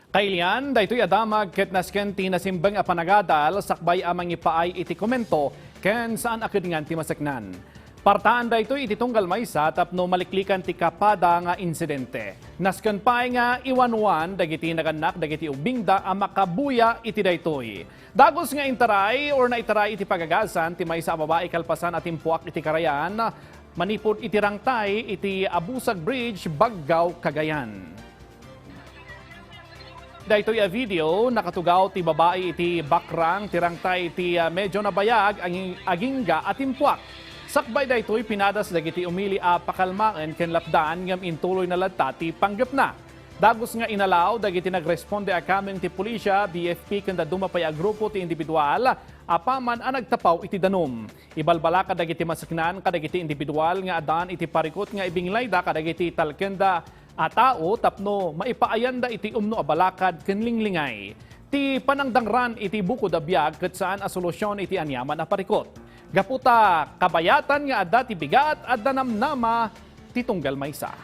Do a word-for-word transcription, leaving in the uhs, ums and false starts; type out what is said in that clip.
Kailian, daytoy a damag ket nasken ti nasimbeng a panagadal sakbay a mangipaay iti komento ken saan a kedngan ti maseknan. Partaan daytoy iti tunggal maysa tapno maliklikan ti kapada nga insidente. Nasken pay nga iwanwan dagiti nagannak dagiti ubingda a makabuya iti daytoy. Dagus nga intaray or naitaray iti pagagasan ti maysa a babai kalpasan a timpuak iti karayan manipud iti rangtay iti Abusag Bridge, Baggao, Cagayan. Daytoy a video, nakatugaw ti babai iti bakrang ti rangtay iti, ah, medyo nabayag ang agingga a timpuak. Sakbay daytoy, pinadas dagiti umili a pakalmaen ken lapdan ngem intuloy na latta ti panggepna. Dagus nga inalaw dagiti nagresponde a kameng ti pulisya, B F P ken dadduma pay a grupo ti individual apaman a nagtapaw iti danum. Ibalbalaka dagiti maseknan kadagiti individual nga addaan iti parikut nga ibinglayda kadagiti talkenda a tao tapno maipaayanda iti umno a balakad ken linglingay. Ti panangdangran iti bukod a biag ket saan a solusyon iti aniaman a parikut. Gapu ta kabayatan nga adda ti bigat, adda namnama ti tunggal maysa.